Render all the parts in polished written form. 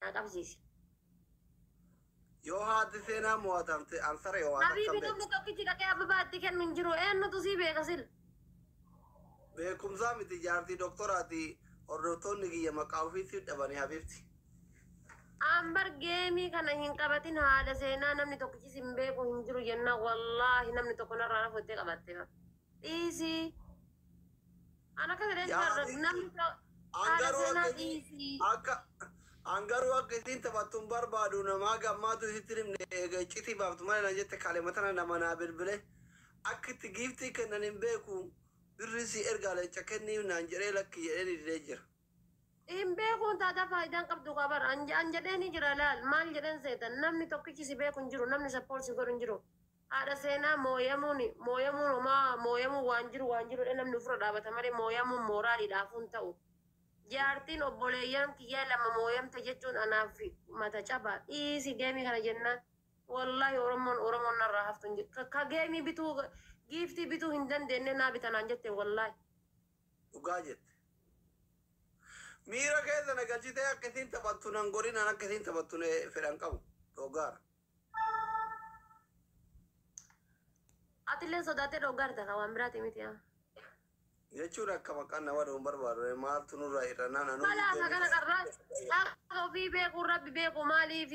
Naa qabsiisi. Yoo haati seenaa mo'atamte ansara yoo waan Habiibi akkam namni beektu. Tokkichi dhaqee Abbabaa itti kennu hin jiru. Eenyutu sii beeka sil? Beekumsaa miti, jaartii doktoraati. Hordoftoonni kiyya maqaa ofiitti dhabanii, habiibti. Ambar game kana hin qabatin, haadha seenaa namni tokkichi sin beeku hin jiru jennaan, wallaahi namni tokko narraa na futtee qabatte. Dhiisii. An akka fedhan Yaa sarara habiibti. Namni haadha Angaruu seenaa akka isiin dhiisii. akka angaruu akka isiin taphattu hin barbaadu. Namaa gammaatu isitti himne eega iccitii baaftu malee na jette. Kalema tana nama naa bilbile, akka itti giiftii kennan hin beeku, birri si ergaa leenca kenniif naan jedhee, lakki jedhee didee jira. Hin beekuun taataa faayidaan qabdu kabar an jedhee ni jira. Laal, maal jedhan seetan? Namni tokkichi si beeku hin jiru, namni support si godhu hin jiru. Haadha seenaa mooyamuun mooyamuun homaa mooyamuun waan jiru waan jiru, namni ofirra dhaabata malee mooyamuun mooraaliidhaafuu hin ta'u. Jaartiin obboleeyyan kiyyaa lama mooyamte jechuun anaaf mata caba. Dhiisi game kana jennaan, wallaahi Oromoon Oromoon narraa haftu hin jiru. Ka game bituu, giiftii bituu hin dandeenye naa bitanaan jette, wallaahi. Dhugaa jette. Miira keessa na galchitee akka isiin taphattu nan godhin. An akka isiin taphattu fedhan qabu. Dhugaara. Atillee sodaattee dhoggaarta ka waan biraati miti yaa. Jechuun akka maqaan nama dhuun barbaadu maaltu nurraa irra naan anuu Kalaasa game kana kana. Qarraa akka ofii beeku rabbi beeku. Maaliif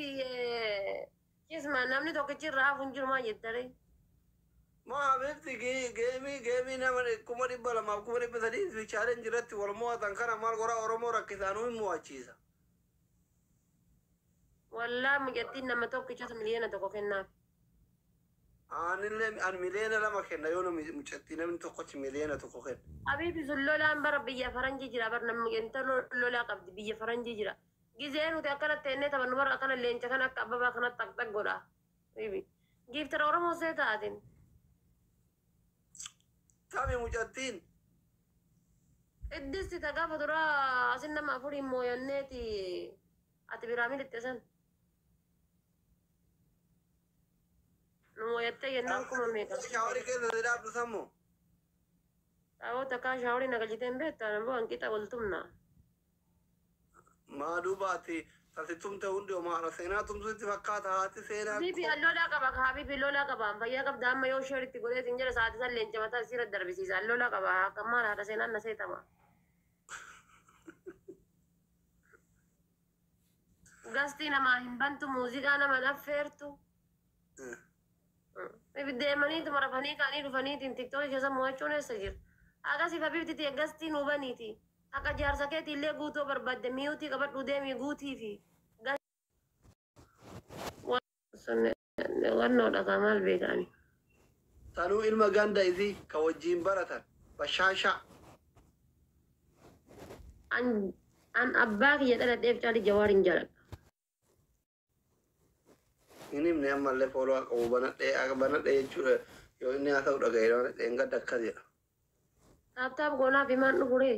kisma namni tokkichi irraa hafu hin jiru maa jettare? Maa habiibti, game nama 200,000 300,000 fi challenge irratti wal mo'atan kana maal godhaa? Oromoo rakkisaanuu hin mo'achiisa. Wallaa mucattiin nama tokkichatu 1 million kennaaf. Anillee an 2 million kenna yoo namni mucattii namni tokkochi 1 million kenna. Habiibi, sun lolaan bara biyya faranjii jira bar. Namni intalo lolaa qabdi, biyya faranjii jira. Gizee nuti akkana teennee taphannu bara akkana leenca kana akka Abbabaa kana xaqxaq godha. Habiibi. Giiftara Oromoo see taatin. Tami mucattiin? Qiddisti ta gaafa duraa asin nama afuriin mooyanneeti ati biraa militte san. Nu mooyattee jennaan kuma meeqa. Shaaworii keessa si dhaabdu sammoo. Xaawoo takkaa shaaworii na galchitee hin beektu, ana bu'an qixa wal tumna. Maa duuba ati tasi tumte hundi homaadha seenaa tumsuutti fakkaata haati seenaa. Habibi lolaa qaba, habibi lolaa qaba. Fayyaa qabda. Amma yoo share itti godhee sin jedha, sa'aatii san leenca mataa isiirra darbisiisa. Lolaa qaba. Akka maal haadha seenaan na seetama. Gastii namaa hin bantu, muuziqaa nama hin affeertu. Deemaniitu rafanii ka'anii dhufaniitiin TikTokii keessa mo'achuun eessa jira? Akkasiif habiibti ta'e gastii nuu baniiti. Akka jaarsa keetii illee guutuu barbaadde mute qabadhu deemii guutii fi. Wannoodha kaa maal beekani? Tanuu ilma ganda isii ka wajjiin baratan bashaashaa. An abbaa kiyya dhaladheef caali Jawaar hin jaaladha. Hin himne ammallee follow qabu banadhee banadhee jechuudha. Yoo inni haasa'u dhaga'e banadhee hin gadda akkas jedha. Tap tap goonaaf himaan dhufuree.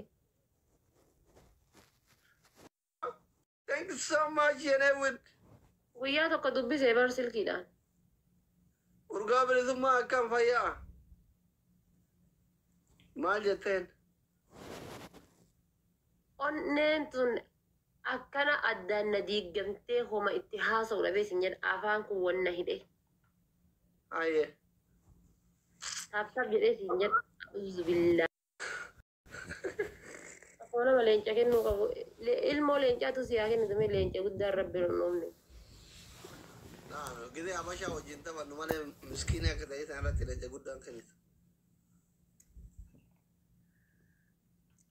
Thank you so much, yenee wid. Guyyaa tokko dubbisee bar silkiidhaan. Urgaa bilisummaa, akkam fayyaa? Maal jetteen? Onneen tun akkana addaan na diigamtee homa itti haasa'u dhabee sin jedha, afaan kun wanna hidhe. Ayyee. Tap tap jedhee sin jedha. Uzu billaa. Akkuma nama leenca kennuu qabu. Ilmoo leencaatu si haa kennitu mee, leenca guddaan rabbi hin uumne. Gizee Habashaa wajjin taphannu malee miskiinii akka ta'e isaan irratti leenca guddaan kennitu.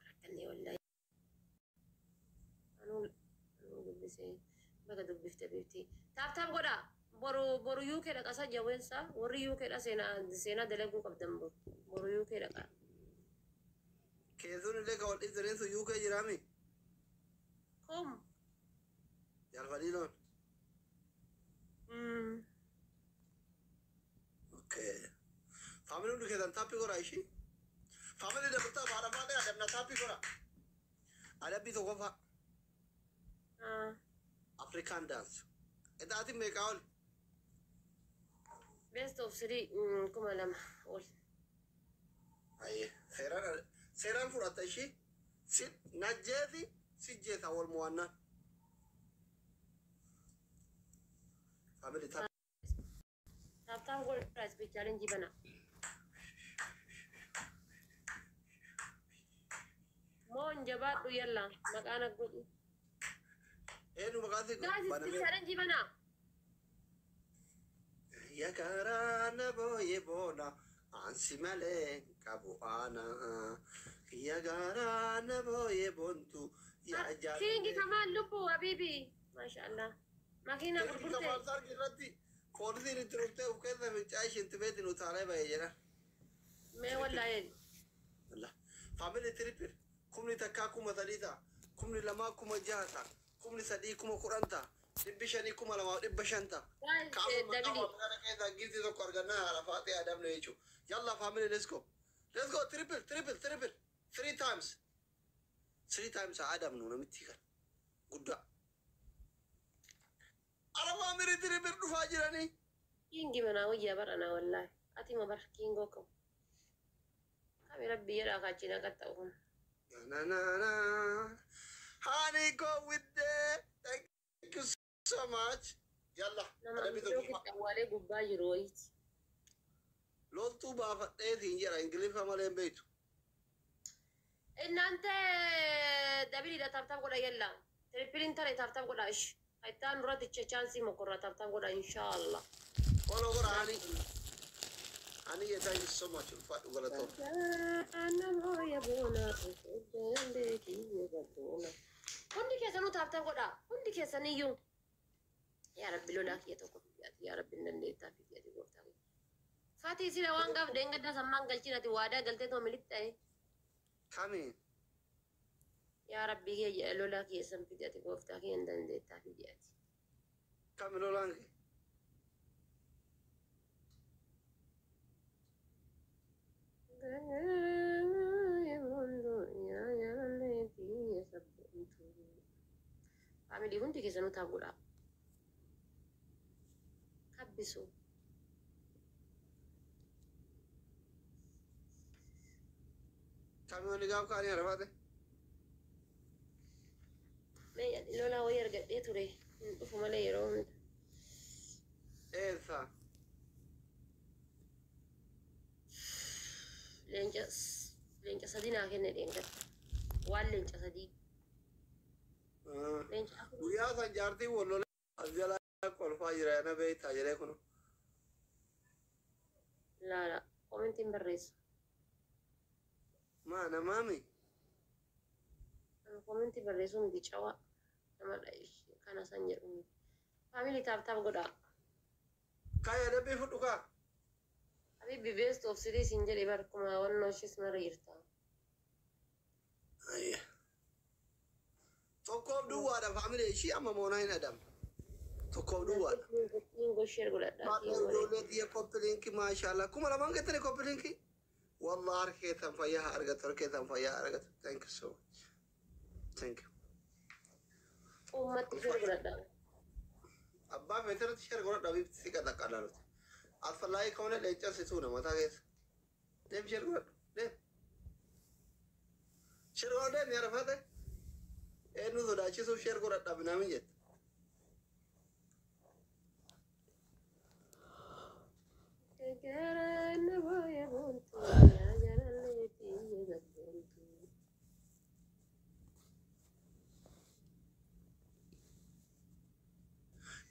Rakkannee wallaahi. Anuu dubbisee baga dubbifte beekti. Tap tap godhaa. Boru boru UK dhaqa isa jawweensa, warri UK dha seenaa seenaa dalaguu qabdan, boru boru UK dhaqa. Keessuun illee ka wal dhiibsanii sun UK jiraami. Kum. Jaalfadhiiloon. Okay. Family hundi keessan tap godhaa ishii. Family dabalataa baadha baadhee adabna, tap godhaa. Adabbii tokkoffaa. African dance. Qixaatiin meeqaa ol? Best of three, 2,000 ol. Ayyee. Seeraan seeraan fudhatta ishii. Si najjeesi si jeesa wal mo'annaan. Family tap. Tap tap godhaa, speed challenge bana. Moon jabaadhu, yalla maqaan aggodhu. Eenyu maqaan si Guys, speed banamee? challenge bana. Yagaraa na booye boona ansi malee qabu aana. Yagaraa na booye boontu yaa Kingi jaalallee. kamaan lubbu habibi. Masha Allah. Makiina gurgurte. Kamaal sargi irratti poolisiin itti dhuftee of keessa fincaa ishiin tibeetiin utaalee bahee jedha. Mee wallaahi. Allah. Family triple kumni takkaa 3000 ta'a. Kumni lamaa 6000 ta'a. Kumni sadii 10,000 ta'a. 500 2500 ta'a. Guys, Kaama double. maqaa kana keessaa giiftii tokko argannaa haala faaxee adamne jechuudha. Yalla family, let's go. Let's go, triple, triple, triple. Three times. Three times haa adamnu namitti kan. Guddaa. Ara family, triple dhufaa jiranii. Kingi manaa wayyaa baranaa wallaahi. Ati ma bar kingoo qabu. Kami rabbi jedhaa kaachina qaxxa'u kun. Na na na. Honey, go with the. Thank you so much. Yalla. Nama Adabbii iddoo tokko. keessa awwaalee gubbaa jiru wayiiti. Loltuu baafadheetiin jedha, Ingiliffa malee hin beektu. እናንተ double dha, tap tap godha, yalla. Triple iin tare, tap tap godha ish. Haytaan duratti chance mokorra, tap tap godha inshallah. Follow godha hani. Hani, thank you so much. Ulfaadhu, galatoom. Hundi keessanuu tap tap godha. Hundi keessaniyyuu. Yaa Rabbi, lolaa kiyya tokko biyyaati. Yaa Rabbi, hin dandeettaa fi biyyaati gooftaa kiyya. Fatii sila waan gaaf deengaddaa sammaan galchinati waadaa galtee too militti ta'e. Kamiin? Yaa Rabbi kiyya, lolaa kiyya san biyyaati gooftaa kiyya, hin dandeettaa fi biyyaati. Kami lolaan kee? Family, hundi keessanuu tap godhaa. Kabbisu. Kami wani gaaf kaanii arafaate? Mee lolaa wayii argadhee ture. Hin dhufu malee yeroo hunda. Eessa? Leenca sadii naa kenne dheengadha. Waan leenca sadii. Leenca afur. Guyyaa san jaartiin wal lola as jalaa kolfaa jira na beektaa jedhee kunu. Laala. Comment iin barreessu. Maa namaami? Comment ii barreessuu miti, cawaa. Nama kana san jedhu miti. Family, tap tap godhaa. Kaaya adabbii fudhu kaa. Habibi, best of three siin jedhe bar kuma wannoo ishees mara jirta. Tokkoof duwwaadha family, ishii amma moonaa hin adamu. Tokkoof duwwaadha. Kiingoo share godhadhaa. Baay'ee Kiingoo. Ijoollee xiyya copy link, maashaallah. 2000 gettani copy link. Wallah harkeetan fayyaa haa argatu, harkeetan fayyaa haa argatu. Thank you so much. Thank you. Uummatti share godhadhaa. Abbaa feetirratti share godhadha bifti si qaxaqqalaaluti. አስፈላጊ ከሆነ leenca situu na mataa keessa. Deem, share godhadhu. Deem. Share godhadhu, deem yaa rafaate. Eenyu sodaachisuuf share godhadha minaamin jette. Garaan booya boontu yaa jaalallee xiyya gabboontu.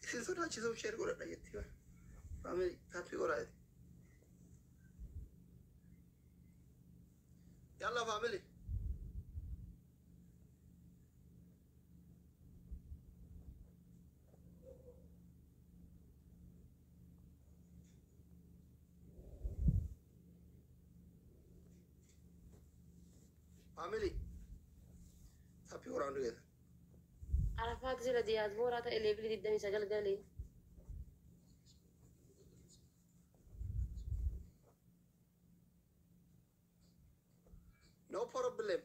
Isin sodaachisuuf share godhadha jetti. Family, tap godhaa jetti. Yalla family. Family. Tap godhaa hundi keessan. Arafaat sila diyaasbooraa ta'e level 29 galee. No problem.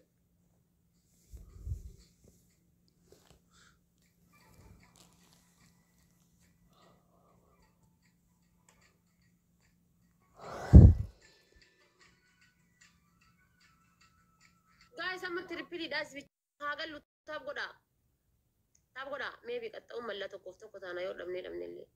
Guys, amma triple iidhaas haa gallu, tap godhaa. Tap godhaa. Meebi qaxxa'uun mallaa tokkoof tokko taana yoo dhabnee dhabnellee.